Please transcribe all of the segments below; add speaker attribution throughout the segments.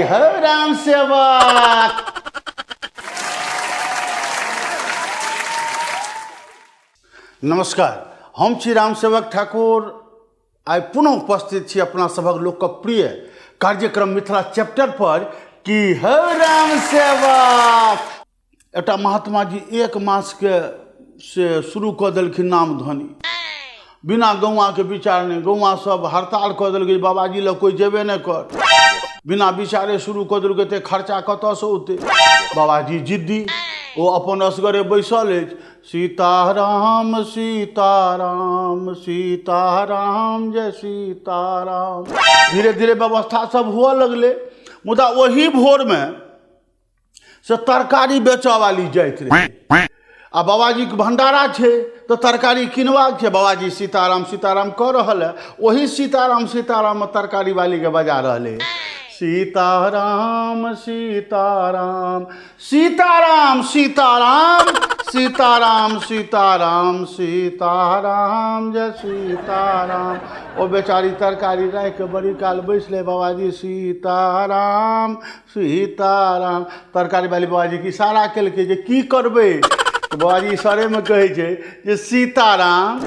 Speaker 1: हौ राम सेवक। नमस्कार, हम छी रामसेवक ठाकुर। आइ पुनः उपस्थित छी अपना सभक लोकप्रिय कार्यक्रम मिथिला चैप्टर पर की हौ राम सेवक। एकटा महात्मा जी एक मासके से शुरू कऽ देलखिन नाम ध्वनि, बिना गौआँके विचार नहि। गौआँ सब हड़ताल कऽ देलकै, बाबाजी लग कोइ जेबे नहि कर। बिना विचारे शुरू कऽ देलकै, एते खर्चा कतऽसँ औतै? बाबाजी जिद्दी, ओ अपन असगरे बैसल अछि, सीताराम सीताराम सीताराम जय सीताराम। धीरे धीरे व्यवस्था सब हुअ लगलै। मुदा ओही भोरमे से तरकारी बेचऽ वाली जाइत रहै आ बाबाजीके भण्डारा छै तऽ तरकारी किनबाक छै। बाबाजी सीताराम सीताराम कऽ रहल है, ओही सीताराम सीताराममे तरकारी वालीके बजा रहलै, सीताराम सीताराम सीताराम सीताराम सीताराम सीताराम सीताराम जय सीताराम। ओ बेचारी तरकारी राखिकऽ बड़ी काल बैसलै, बाबाजी सीताराम सीताराम। तरकारी वाली बाबाजीके इशारा केलकै जे की करबै? तऽ बाबाजी इशारेमे कहै छै जे सीताराम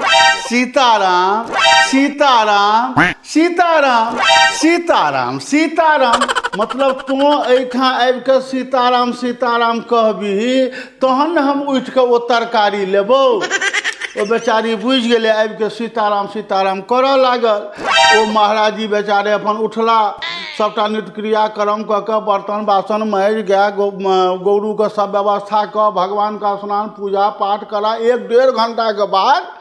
Speaker 1: सीताराम सीताराम सीताराम सीताराम सीताराम। मतलब तोँ एहिठाम आबि कऽ सीताराम सीताराम कहबिही तहन ने हम उठि कऽ ओ तरकारी लेबौ। ओ बेचारी बुझि गेलै, आबि कऽ सीताराम सीताराम करऽ लागल। ओ महाराज जी बेचारे अपन उठला, सभटा नित्य क्रिया कर्म कऽ कऽ बर्तन बासन माजि गाय गौरूके सब व्यवस्था कऽ भगवानके स्नान पूजा पाठ करा 1-1.5 घंटाके बाद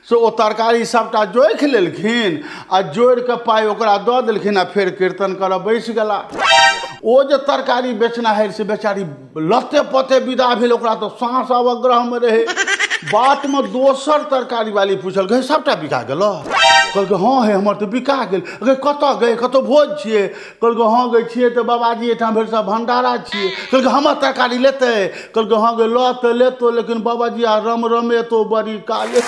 Speaker 1: से ओ तरकारी सभटा जोखि लेलखिन आ जोड़ि कऽ पाइ ओकरा दऽ देलखिन आ फेर कीर्तन करऽ बैसि गेला। ओ जे तरकारी बेचनाहरि से बेचारी लते पते विदा भेल, ओकरा तऽ साँस अवग्रहमे रहै। बाटमे दोसर तरकारी वाली पुछलकै, सभटा बिका गेलौ? कहलकै, हँ हे, हमर तऽ बिका गेल। गै कतऽ गै, कतौ भोज छियै? कहलकै, हँ गै छियै तऽ बाबाजी एहिठाम भरि सब भण्डारा छियै। कहलकै, हमर तरकारी लेतै? कहलकै, हँ गै लऽ तऽ लेतौ, लेकिन बाबाजी आ रम रमेतो बड़ी काले।